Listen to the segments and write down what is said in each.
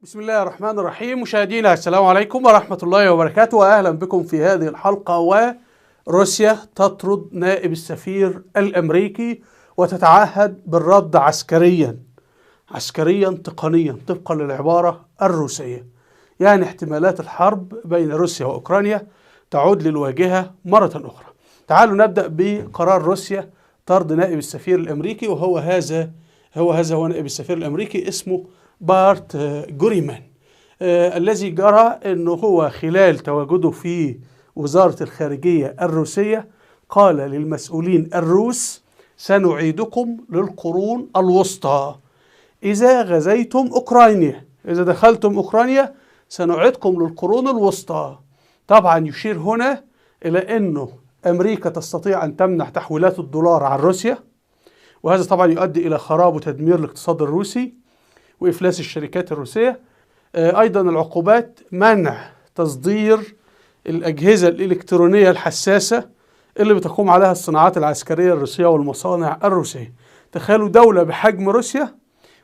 بسم الله الرحمن الرحيم. مشاهدينا السلام عليكم ورحمة الله وبركاته، وأهلا بكم في هذه الحلقة. وروسيا تطرد نائب السفير الأمريكي وتتعهد بالرد عسكريا تقنيا طبقا للعبارة الروسية. يعني احتمالات الحرب بين روسيا وأوكرانيا تعود للواجهة مرة أخرى. تعالوا نبدأ بقرار روسيا طرد نائب السفير الأمريكي، وهو هذا هو هذا هو نائب السفير الأمريكي، اسمه بارت جوريمان، الذي جرى أنه هو خلال تواجده في وزارة الخارجية الروسية قال للمسؤولين الروس: سنعيدكم للقرون الوسطى إذا غزيتم أوكرانيا، إذا دخلتم أوكرانيا سنعيدكم للقرون الوسطى. طبعا يشير هنا إلى أنه أمريكا تستطيع أن تمنع تحويلات الدولار عن روسيا، وهذا طبعا يؤدي إلى خراب وتدمير الاقتصاد الروسي وإفلاس الشركات الروسية. أيضا العقوبات، منع تصدير الأجهزة الإلكترونية الحساسة اللي بتقوم عليها الصناعات العسكرية الروسية والمصانع الروسية. تخيلوا دولة بحجم روسيا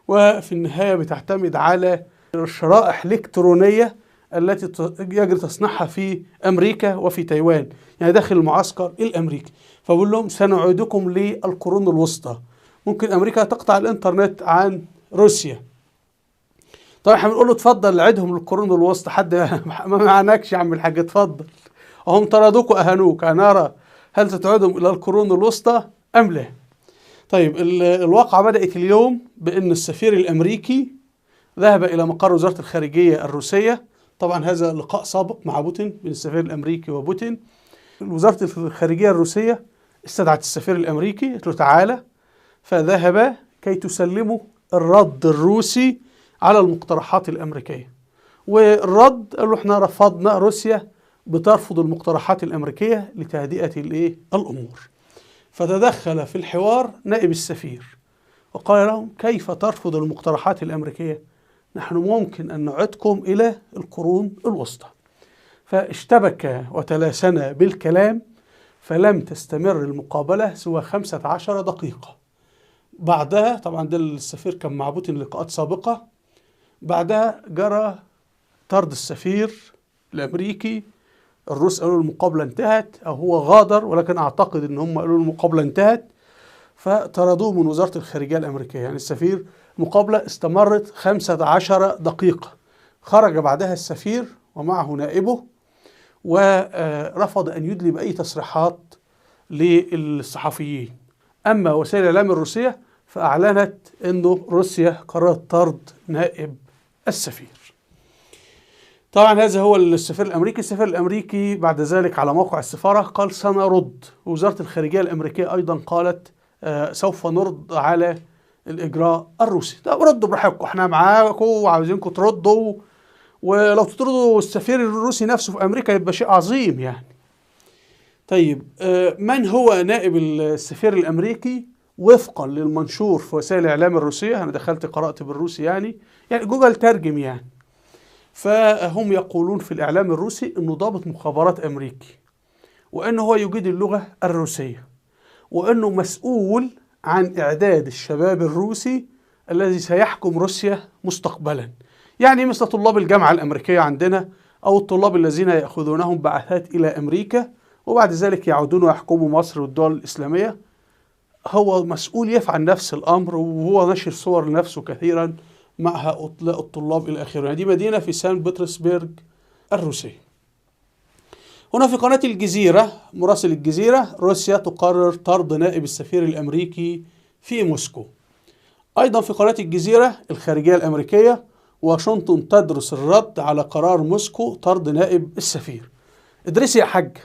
وفي النهاية بتعتمد على الشرائح الإلكترونية التي يجري تصنيعها في أمريكا وفي تايوان، يعني داخل المعسكر الأمريكي. فبقول لهم سنعيدكم للقرون الوسطى. ممكن أمريكا تقطع الإنترنت عن روسيا. طبعا احنا بنقول له اتفضل عيدهم للقرون الوسطى، حد ما معناكش يا عم الحاج، اتفضل، هم طردوك واهانوك، هنرى هل ستعيدهم الى القرون الوسطى ام لا. طيب الواقعة بدأت اليوم بأن السفير الأمريكي ذهب إلى مقر وزارة الخارجية الروسية. طبعا هذا لقاء سابق مع بوتين، بين السفير الأمريكي وبوتين. وزارة الخارجية الروسية استدعت السفير الأمريكي، قالت له تعالى، فذهب كي تسلمه الرد الروسي على المقترحات الأمريكية. والرد قالوا احنا رفضنا، روسيا بترفض المقترحات الأمريكية لتهدئة الأمور. فتدخل في الحوار نائب السفير وقال لهم: كيف ترفض المقترحات الأمريكية؟ نحن ممكن أن نعدكم إلى القرون الوسطى. فاشتبك وتلاسنا بالكلام، فلم تستمر المقابلة سوى 15 دقيقة. بعدها طبعا ده السفير كان مع بوتين لقاءات سابقة. بعدها جرى طرد السفير الأمريكي. الروس قالوا المقابلة انتهت، أو هو غادر، ولكن أعتقد إن هم قالوا المقابلة انتهت، فطردوه من وزارة الخارجية الأمريكية. يعني السفير المقابلة استمرت 15 دقيقة. خرج بعدها السفير ومعه نائبه، ورفض أن يدلي بأي تصريحات للصحفيين. أما وسائل الإعلام الروسية فأعلنت أنه روسيا قررت طرد نائب السفير. طبعا هذا هو السفير الأمريكي. السفير الأمريكي بعد ذلك على موقع السفارة قال سنرد. وزارة الخارجية الأمريكية أيضا قالت سوف نرد على الإجراء الروسي. طب ردوا براحتكم، احنا معاكم وعاوزينكم تردوا، ولو تطردوا السفير الروسي نفسه في أمريكا يبقى شيء عظيم يعني. طيب من هو نائب السفير الأمريكي وفقا للمنشور في وسائل الإعلام الروسية؟ أنا دخلت قرأت بالروسي يعني جوجل ترجم يعني. فهم يقولون في الإعلام الروسي أنه ضابط مخابرات أمريكي، وأنه هو يجيد اللغة الروسية، وأنه مسؤول عن إعداد الشباب الروسي الذي سيحكم روسيا مستقبلا، يعني مثل طلاب الجامعة الأمريكية عندنا، أو الطلاب الذين يأخذونهم بعثات إلى أمريكا وبعد ذلك يعودون ويحكموا مصر والدول الإسلامية. هو مسؤول يفعل نفس الأمر، وهو نشر صور لنفسه كثيرا مع هؤلاء الطلاب إلى آخره. يعني دي مدينة في سان بطرسبرغ الروسية. هنا في قناة الجزيرة، مراسل الجزيرة: روسيا تقرر طرد نائب السفير الأمريكي في موسكو. أيضا في قناة الجزيرة، الخارجية الأمريكية: واشنطن تدرس الرد على قرار موسكو طرد نائب السفير. ادرسي يا حاج،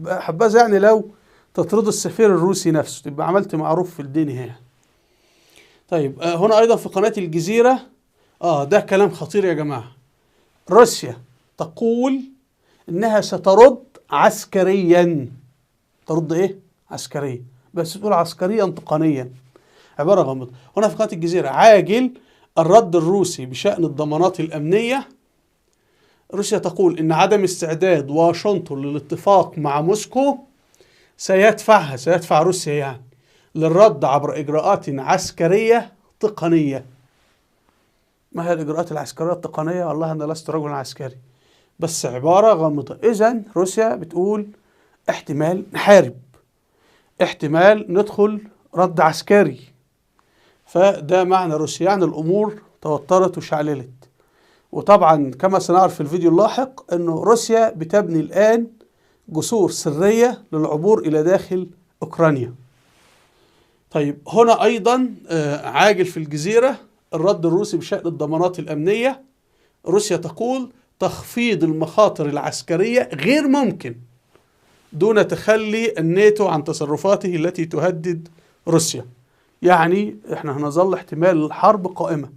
حبذا يعني لو تطرد السفير الروسي نفسه، تبقى عملت معروف في الدنيا يعني. طيب هنا أيضا في قناة الجزيرة، ده كلام خطير يا جماعة. روسيا تقول إنها سترد عسكريا. ترد إيه؟ عسكريا، بس تقول عسكريا تقنيا، عبارة غامضة. هنا في قناة الجزيرة: عاجل الرد الروسي بشأن الضمانات الأمنية. روسيا تقول إن عدم استعداد واشنطن للاتفاق مع موسكو سيدفع روسيا يعني للرد عبر إجراءات عسكرية تقنية. ما هي الإجراءات العسكرية التقنية؟ والله أنا لست رجلا عسكري، بس عبارة غامضة. إذن روسيا بتقول احتمال نحارب، احتمال ندخل رد عسكري. فده معنى روسيا، يعني الأمور توترت وشعللت. وطبعا كما سنعرف في الفيديو اللاحق أنه روسيا بتبني الآن جسور سرية للعبور إلى داخل أوكرانيا. طيب هنا أيضا عاجل في الجزيرة، الرد الروسي بشأن الضمانات الأمنية. روسيا تقول تخفيض المخاطر العسكرية غير ممكن دون تخلي الناتو عن تصرفاته التي تهدد روسيا. يعني احنا هنظل احتمال الحرب قائمة.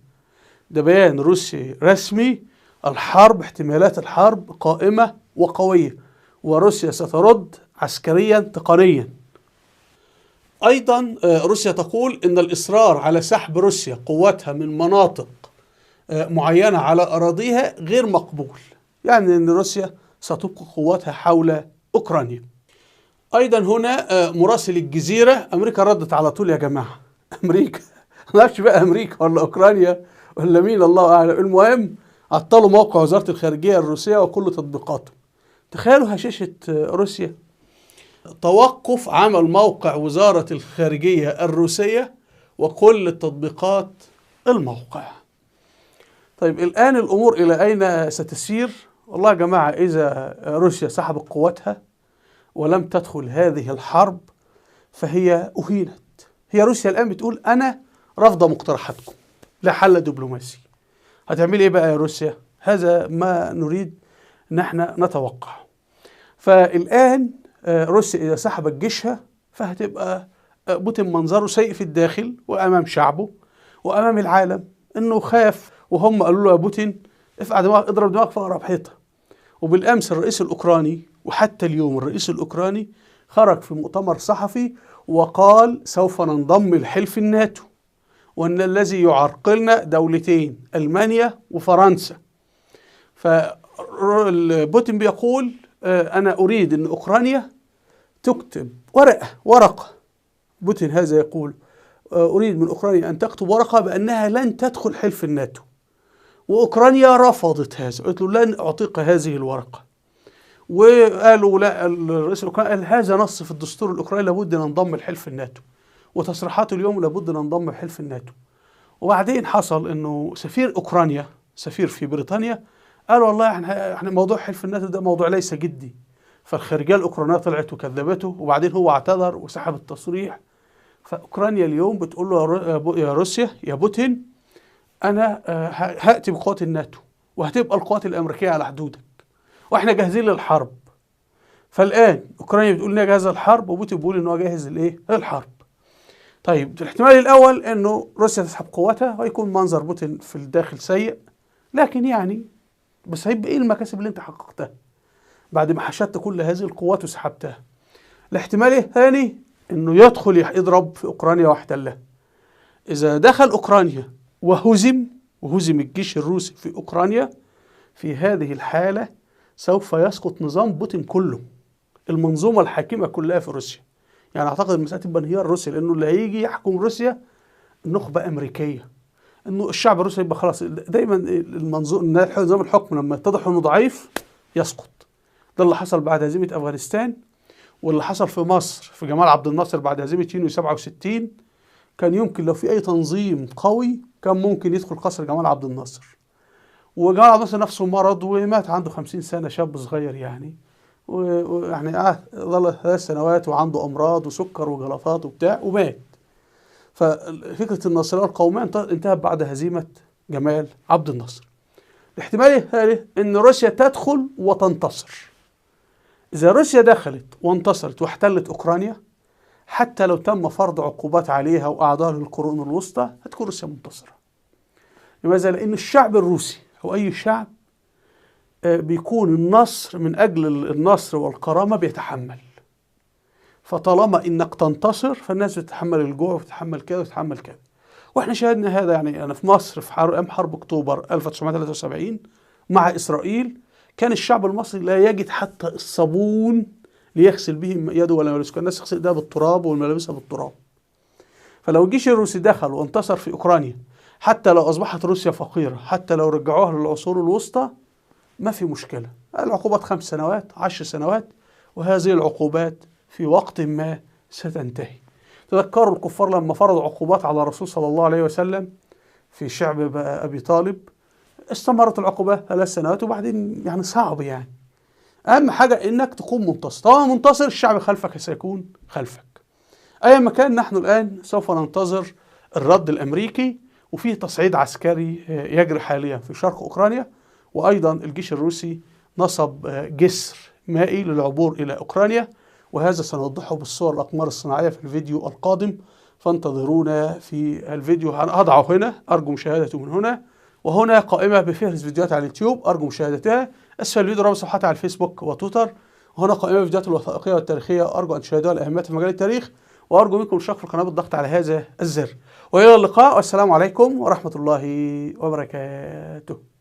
ده بيان روسي رسمي، الحرب، احتمالات الحرب قائمة وقوية، وروسيا سترد عسكريا تقنيا. أيضا روسيا تقول إن الإصرار على سحب روسيا قواتها من مناطق معينة على أراضيها غير مقبول، يعني أن روسيا ستبقي قواتها حول أوكرانيا. أيضا هنا مراسل الجزيرة، أمريكا ردت على طول يا جماعة. أمريكا ما اعرفش بقى أمريكا ولا أوكرانيا ولا مين، الله أعلم. المهم عطلوا موقع وزارة الخارجية الروسية وكل تطبيقاته. تخيلوا هشاشة روسيا، توقف عمل موقع وزارة الخارجية الروسية وكل التطبيقات الموقع. طيب الآن الأمور إلى أين ستسير؟ والله يا جماعة إذا روسيا سحبت قوتها ولم تدخل هذه الحرب فهي أهينت. هي روسيا الآن بتقول أنا رافضة مقترحاتكم، لا حل دبلوماسي. هتعمل إيه بقى يا روسيا؟ هذا ما نريد إن احنا نتوقع. فالآن روسيا إذا سحبت جيشها فهتبقى بوتين منظره سيء في الداخل وأمام شعبه وأمام العالم، إنه خاف وهم قالوا له يا بوتين افقع دماغك، اضرب دماغك في أقرب حيطة. وبالأمس الرئيس الأوكراني، وحتى اليوم الرئيس الأوكراني خرج في مؤتمر صحفي وقال سوف ننضم لحلف الناتو، وأن الذي يعرقلنا دولتين، ألمانيا وفرنسا. فبوتين بيقول أنا أريد أن أوكرانيا تكتب ورقة. بوتين هذا يقول أريد من أوكرانيا أن تكتب ورقة بأنها لن تدخل حلف الناتو. وأوكرانيا رفضت هذا، قلت له لن أعطيك هذه الورقة. وقالوا لا، الرئيس الأوكراني قال هذا نص في الدستور الأوكراني، لابد ننضم لحلف الناتو. وتصريحاته اليوم لابد ننضم لحلف الناتو. وبعدين حصل أنه سفير أوكرانيا، سفير في بريطانيا، قال والله احنا موضوع حلف الناتو ده موضوع ليس جدي. فالخارجية الأوكرانية طلعت وكذبته، وبعدين هو اعتذر وسحب التصريح. فأوكرانيا اليوم بتقول له يا روسيا يا بوتين، أنا هأتي بقوات الناتو وهتبقى القوات الأمريكية على حدودك، وإحنا جاهزين للحرب. فالآن أوكرانيا بتقول إنها جاهزة للحرب، وبوتين بيقول إن هو جاهز لإيه؟ للحرب. طيب الاحتمال الأول إنه روسيا تسحب قواتها ويكون منظر بوتين في الداخل سيء، لكن يعني بس هيبقى إيه المكاسب اللي أنت حققتها بعد ما حشدت كل هذه القوات وسحبتها؟ الاحتمال الثاني إنه يدخل يضرب في أوكرانيا واحتلها. إذا دخل أوكرانيا وهزم الجيش الروسي في أوكرانيا، في هذه الحالة سوف يسقط نظام بوتين كله، المنظومة الحاكمة كلها في روسيا. يعني أعتقد المسألة تبقى انهيار روسيا، لأنه اللي هيجي يحكم روسيا نخبة أمريكية، إنه الشعب الروسي يبقى خلاص. دايما نظام الحكم لما يتضح إنه ضعيف يسقط. ده اللي حصل بعد هزيمة أفغانستان، واللي حصل في مصر في جمال عبد الناصر بعد هزيمة يونيو 67. كان يمكن لو في أي تنظيم قوي كان ممكن يدخل قصر جمال عبد الناصر. وجمال عبد الناصر نفسه مرض ومات عنده 50 سنة، شاب صغير يعني، ويعني ظل 3 سنوات وعنده أمراض وسكر وجلطات وبتاع ومات. ففكرة الناصرية القومية انتهت بعد هزيمة جمال عبد الناصر. الاحتمال الثالث إن روسيا تدخل وتنتصر. إذا روسيا دخلت وانتصرت واحتلت أوكرانيا، حتى لو تم فرض عقوبات عليها وأعضاء للقرون الوسطى، هتكون روسيا منتصرة. لماذا؟ لأن الشعب الروسي أو أي شعب بيكون النصر من أجل النصر والكرامة بيتحمل. فطالما إنك تنتصر فالناس بتتحمل الجوع وبتتحمل كذا وبتتحمل كذا. وإحنا شاهدنا هذا، يعني أنا في مصر في حرب أكتوبر 1973 مع إسرائيل، كان الشعب المصري لا يجد حتى الصابون ليغسل به يده ولا ملابسه، كان الناس تغسل ايدها بالتراب وملابسها بالتراب. فلو الجيش الروسي دخل وانتصر في أوكرانيا، حتى لو أصبحت روسيا فقيرة، حتى لو رجعوها للعصور الوسطى ما في مشكلة. العقوبات 5 سنوات، 10 سنوات، وهذه العقوبات في وقت ما ستنتهي. تذكروا الكفار لما فرضوا عقوبات على الرسول صلى الله عليه وسلم في شعب أبي طالب، استمرت العقوبات 3 سنوات وبعدين يعني صعب. يعني أهم حاجة إنك تكون منتصر، طالما منتصر الشعب خلفك سيكون خلفك. أي مكان نحن الآن سوف ننتظر الرد الأمريكي، وفيه تصعيد عسكري يجري حاليا في شرق أوكرانيا، وأيضا الجيش الروسي نصب جسر مائي للعبور إلى أوكرانيا، وهذا سنوضحه بالصور الأقمار الصناعية في الفيديو القادم، فانتظرونا في الفيديو هضعه هنا، أرجو مشاهدته من هنا. وهنا قائمة بفهرس فيديوهات على اليوتيوب أرجو مشاهدتها، أسفل الفيديو رابط صفحاتي على الفيسبوك وتويتر، وهنا قائمة بالفيديوهات الوثائقية والتاريخية أرجو أن تشاهدوها لأهميتها في مجال التاريخ، وأرجو منكم الاشتراك في القناة بالضغط على هذا الزر. وإلى اللقاء، والسلام عليكم ورحمة الله وبركاته.